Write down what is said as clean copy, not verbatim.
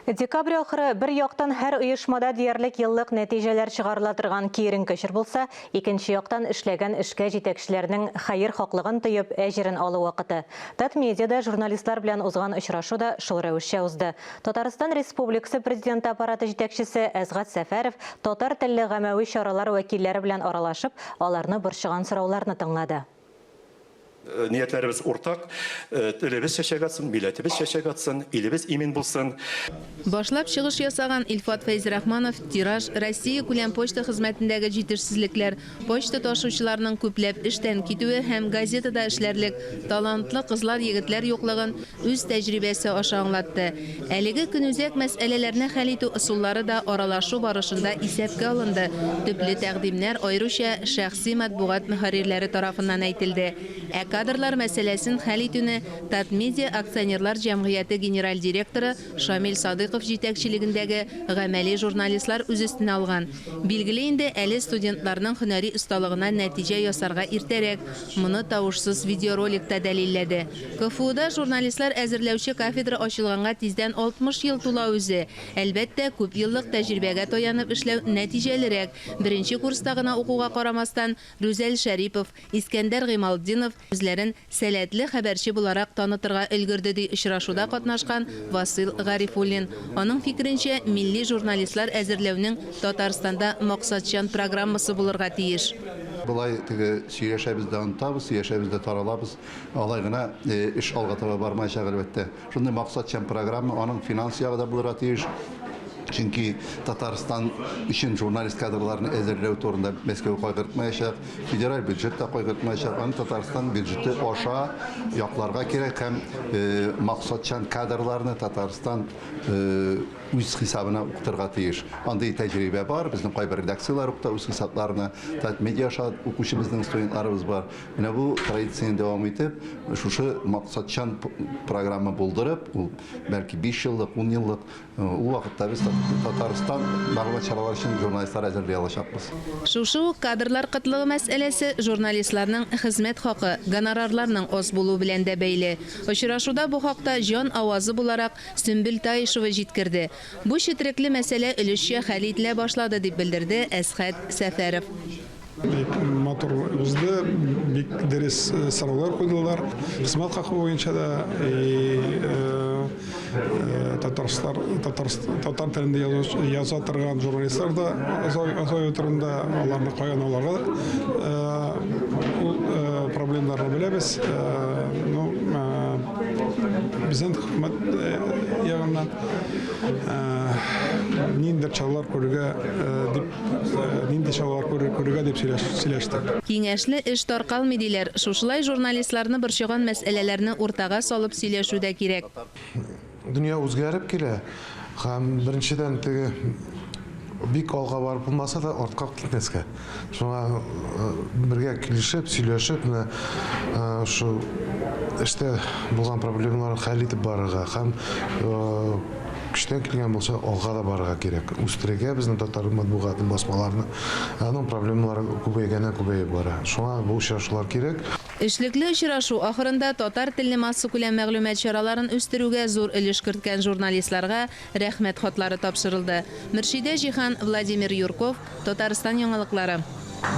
Декабрь ахыры бер яктан һәр оешмада диярлек еллык нәтиҗәләр чыгарыла торган киеренке чор булса, икенче яктан эшләгән эшкә җитәкчеләрнең хәер-хаклыгын тоеп, әҗерен алу вакыты. Татмедиада журналистлар белән узган очрашу да шул рәвешчә узды. Татарстан Республикасы Президенты Аппараты җитәкчесе Әсгать Сәфәров татар телле гамәви чаралар вәкилләре белән аралашып, аларны борчыган сорауларны тыңлады. Ниятләребез уртак, телебез чәчәк атсын, милләтебез чәчәк атсын, илебез имин булсын. Башлап чыгыш ясаган Илфат Фәйзрахманов тираж, Россиякүләм почта хезмәтендәге җитешсезлекләр, почта ташучыларның күпләп эштән китүе һәм газетада эшләрлек талантлы кызлар-егетләр юклыгын үз тәҗрибәсе аша аңлатты. Әлеге көнүзәк мәсьәләләрне хәл итү ысуллары да аралашу барышында исәпкә алынды, төпле тәкъдимнәр аеруча шәхси матбугат мөхәррирләре тарафыннан әйтелде. Ә кадрлар мәсьәләсен хәл итүне Татмедиа акционерлар җәмгыяте генераль директоры Шамил Садыйков җитәкчелегендәге гамәли журналистлар үз өстенә алган. Билгеле инде, әле студентларның һөнәри осталыгына нәтиҗә ясарга иртәрәк, моны тавышсыз видеоролик та дәлилләде. КФУда журналистлар әзерләүче кафедра ачылганга тиздән 60 ел тула үзе. Әлбәттә, күпьеллык тәҗрибәгә таянып эшләү нәтиҗәлерәк. Беренче курста гына укуга карамастан, Рүзәл Шәрипов, Искәндәр Гыймалтдинов үзләрен сәләтле хәбәрче буларак танытырга өлгерде, ди очрашуда катнашкан Васыйл Гарифуллин. Аның фикеренчә, милли журналистлар әзерләүнең Татарстанда максатчан программасы булырга тиеш. Болай теге сөйләшәбез дә онытабыз, сөйләшәбез дә таралабыз. Алай гына эш алга таба бармаячак, әлбәттә. Шундый максатчан программа, аның финанс ягы да булырга тиеш. Чөнки Татарстан өчен журналист кадрларны әзерләү турында Мәскәү кайгыртмаячак, федераль бюджет та кайгыртмаячак. Аны Татарстан бюджеты аша якларга кирәк һәм максатчан кадрларны Татарстан үз хисабына укытырга тиеш. Андый тәҗрибә бар, безнең кайбер редакцияләр укыта үз хисапларына. Татмедиа аша укучы безнең студентларыбыз бар. Менә бу традицияне дәвам итеп, шушы максатчан программа булдырып, ул бәлки 5 еллык, 10 еллык, ул вакытта без Татарстан мәгълүмат чаралары өчен журналистлар әзерли алачакбыз. Шушы ук кадрлар кытлыгы мәсьәләсе журналистларның хезмәт хакы, гонорарларның аз булуы белән дә бәйле. Очрашуда бу хакта җан авазы буларак Сөмбел Таишева җиткерде. Бу четерекле мәсьәлә өлешчә хәл ителә башлады, дип белдерде Әсхәт Сәфәров. Бик матур узды, бик дөрес сораулар куйдылар. Хезмәт хакы буенча да и татарслар, татар, татар телендә яза торган журналистлар да азаю турында, аларны каян алырга, ул проблемнарны беләбез. Ну, безнең хөкүмәт ягыннан ниндидер чаралар күрергә дип Нинди чаралар күрергә дип сөйләштек. Киңәшле эш таркалмый, диләр. Шушылай журналистларны борчыган мәсьәләләрне уртага салып сөйләшү дә кирәк. Дөнья үзгәреп килә һәм, беренчедән, теге бик алга барып булмаса да, артка китмәскә. Шуңа бергә килешеп, сөйләшеп, менә шул эштә булган проблемаларны хәл итеп барырга һәм Көчтән килгән булса, алга да барырга кирәк. Үстерергә безнең татар матбугатын, басмаларны. Аның проблемалары күбәйгәннән күбәеп бара. Шуңа бу очрашулар кирәк. Эшлекле очрашу ахырында татар телле массакүләм мәгълүмат чараларын үстерүгә зур өлеш керткән журналистларга Рәхмәт хатлары тапшырылды. Мөршидә Җиһан, Владимир Юрков, Татарстан яңалыклары.